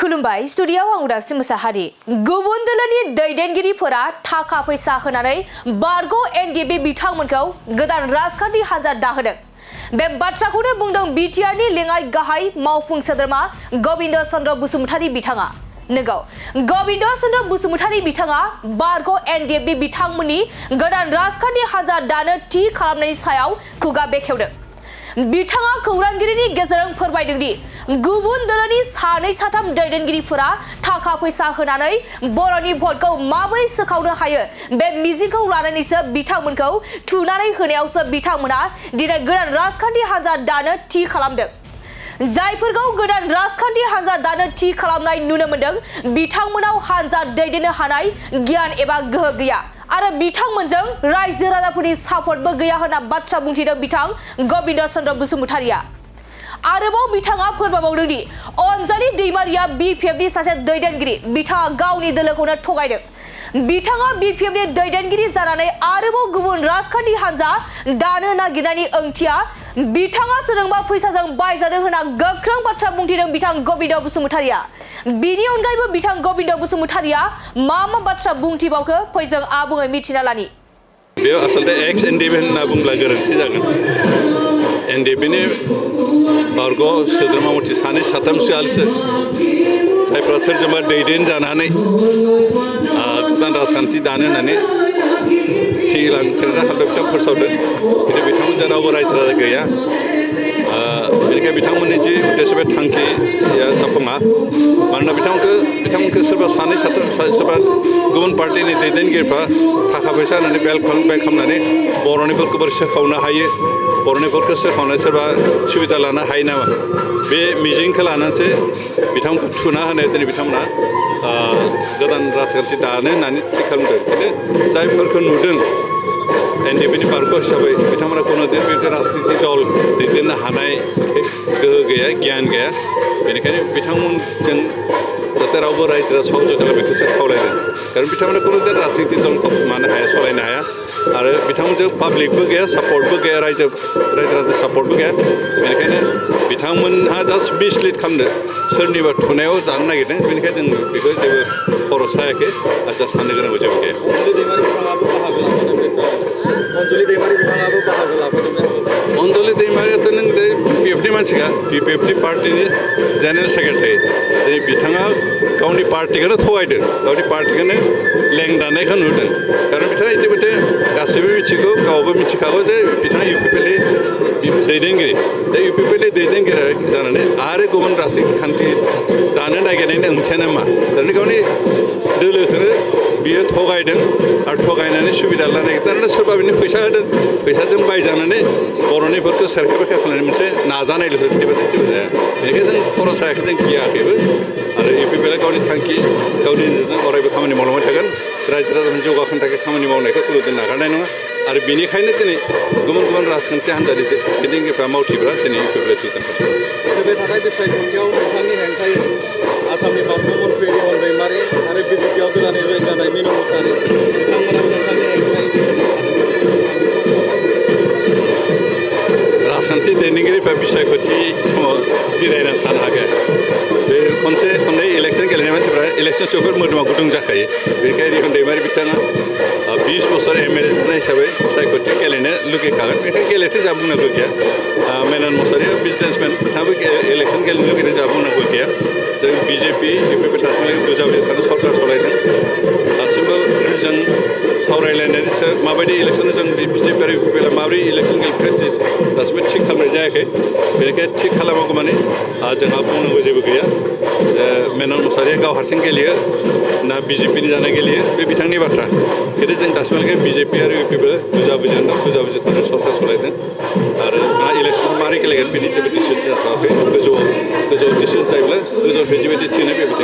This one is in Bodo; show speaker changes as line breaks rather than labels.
खुलुमबाय स्टुडियाव आं उदांस्रि मुसाहारि गुबुन दोलोनि दैदेनगिरिफोरा थाखा फैसा होनानै बारग' एनडिएफबि बिथांमोनखौ गोदान राजखान्थि हान्जा दाहोदों। बे बाथ्राखौनो बुंदों बिटिआरनि लेङाइ गाहाय मावफुं सोद्रोमा गबिन्द चन्द्र बसुमतारी बिथाङा। नोंगौ गबिन्द चन्द्र बसुमतारी बिथाङा बारग' एनडिएफबि बिथांमोननि गोदान राजखान्थि हान्जा दानो थि खालामनायनि सायाव खुगा बेखेवदों। बिथाङा खौरांगिरिनि गेजेरजों फोरमायदों दि गुबुन दोलोनि सानै साथाम दैदेनगिरिफोरा थाखा फैसा होनानै बर'नि भटखौ माबोरै सोखावनो हायो बे मिजिंखौ लानानैसो बिथांमोनखौ थुनानै होनायावसो बिथांमोना दिनै गोदान राजखान्थि हान्जा दानो थि खालामदों। जायफोरखौ गोदान राजखान्थि हान्जा दानो थि खालामनाय नुनो मोन्दों बिथांमोनाव हान्जा दैदेननो हानाय गियान एबा गोहो गैया आरो बिथांमोनजों रायजो राजाफोरनि सापर्टबो गैया होनना बाथ्रा बुंथिदों बिथां गबिन्द चन्द्र बसुमतारीया। आरोबाव बिथाङा फोरमायबावदों दि अनजालि दैमारिया बिपिएफनि सासे दैदेनगिरि बिथाङा गावनि दोलोखौनो थगायदों। बिथाङा बिपिएफनि दैदेनगिरि जानानै आरोबाव गुबुन राजखान्थि हान्जा दानो नागिरनायनि ओंथिया बिथाङा सोरजोंबा फैसाजों बायजादों होनना गोख्रों बाथ्रा बुंथिदों बिथां गबिन्द बसुमतारीया। बिनि अनगायैबो बिथां गबिन्द बसुमतारीया मा बाथ्रा बुंथिबावखो फै जों आबुङै मिथिना लानि।
बेयाव आसलते एक्स एनडिएफबि होनना बुंब्ला गोरोन्थि जागोन। एनडिएफबिनि बारग' सोद्रोमा मथि सानै साथामसोआलसो जायफ्रा सोरजोंबा दैदेन जानानै गोदान राजखान्थि दानो होननानै थिरांथा खालामनाय फोसावदों। खिन्थु बिथांमोनजों रावबो रायजो राजा गैया। बेनिखायनो बिथांमोननि जि उद्देश्य बे थांखिया जाफुङा। मानोना बिथांमोनखौ सोरबा सानै साथाम सोरबा गुबुन पार्टिनि दैदेनगिरिफ्रा थाखा फैसा होनानै बेल खालामनानै बर'निफोरखौ बोरै सोखावनो हायो बर'निफोरखौ सोखावनानै सोरबा सुबिदा लानो हायो नामा बे मिजिंखौ लानानैसो बिथांमोनखौ थुना होनाय दिनै बिथांमोना गोदान राजखान्थि दानो होननानै थि खालामदों। खिन्थु जायफोरखौ नुदों एनडिएफबिनि बारग' हिसाबै बिथांमोना कोनो दिन बे राजनितिक दल दैदेननो हानाय गोहो गैया गियान गैया। बेनिखायनो बिथांमोनजों जाहाथे रावबो रायजो राजा सहयोग खालाम बेखौसो खावलायदों। खारन बिथांमोना कोनो दिन राजनितिक दलखौ मानो हाया सालायनो हाया आरो बिथांमोनजों पाब्लिकबो गैया सापर्टबो गैया रायजो राजा सापर्टबो गैया। बेनिखायनो बिथांमोनहा जास्ट मिसलिड खालामदों सोरनिबा थुनायाव जानो नागिरदों। बेनिखायनो जों बेखौ जेबो खर' सायाखै आरो जा साननो गोनांबो जेबो गैया। अनजलि दैमारियाथ' नों बिपिएफनि मानसिखा बिपिएफनि पार्टिनि जेनेरेल सेक्रेटारि दिनै बिथाङा गावनि पार्टिखौनो थगायदों गावनि पार्टिखौनो लेंदानायखौ नुदों। खारन बिथाङा इतिमध्य गासैबो मिथिगौ गावबो मिथिखागौ जे बिथाङा इउपिपिएलनि दैदेनगिरि दा इउपिपिएलनि दैदेनगिरि जानानै आरो गुबुन राजखान्थि दानो नागिरनायनि ओंथियानो मा थारमाने गावनि दोलोखौनो बियो थगायदों आरो थगायनानै सुबिदा लानो नागिरदों। सोरबा बिनो फैसा होदों फैसाजों बायजानानै बर'निफोरखौ सेरखा बेरखा खालामनायनि मोनसे नाजानायल'सो बेबायदि जेबो जाया। बेनिखायनो जों खर' सायाखै जों गियाखैबो आरो इउपिपिएलआ गावनि थांखि गावनि अरायबो खामानि मावलांबाय थागोन। रायजो राजाफोरनि जौगाखांनो थाखाय खामानि मावनायखौ खुनुदिन नागारनाय नङा आरो बेनिखायनो दिनै गुबुन गुबुन राजखान्थि हान्जानि दैदेनगिरिफ्रा मावथिफ्रा दिनै इउपिपिएलआव जोगदान
फैबाय थानाय बिसायख'थियाव नोंथांनि हेंथायै आसामनि बारग' मन्थ्रि रिमन दैमारि आरो बिजेपिआव गोदानै जयेन जानाय मिनु मुसाहारि बिथांमोना नोंथांनि हेंथायै
राजखान्थि दैदेनगिरिफ्रा बिसायख'थि समाव जिरायनानै थानो हाखाया। बे खननै इलेक्सन गेलेनाय मानसिफ्रा इलेक्सन सफोर मोदोमा गुदुं जाखायो। बेनिखायनो रिमन दैमारि बिथाङा 20 बोसोर एमएलए थानाय हिसाबै सायख'थि गेलेनो लुगैखागोन। बेनिखायनो गेलेथो जोंहा बुंनांगौ गैया। मेनन मसाहारिया बिजनेसमेन बिथाङाबो इलेक्सन गेलेनो लुगैदों जोंहा बुंनांगौ गैया। जों बिजेपि इउपिपिएल दासिमबो बुजाबबाय थानो सरकार सालायदों। दासिमबो जों सावरायलायनानैसो माबायदि इलेक्सन जों बिजेपि आरो इउपिपिएलआ माबोरै इलेक्सन गेलेखो दासिमबो थिग खालामनाय जायाखै। बेनिखायनो थिग खालामागौ माने जोंहा बुंनांगौ जेबो गैया। मेनन मसाहारिया गाव हारसिं गेलेयो ना बिजेपिनि जाना गेलेयो बे बिथांनि बाथ्रा। खिन्थु जों दासिमहालागै बिजेपि आरो इउपिपिएल बुजाबुजि थानो सरकार सालायदों आरो जोंहा इलेक्सनखौ माबोरै गेलेगोन बेनि जेबो डिसिसन जाथ'वाखै। गोजौआव डिसिसन जायोब्ला गोजौनिफ्राय जिबायदि थिनो बेबायदि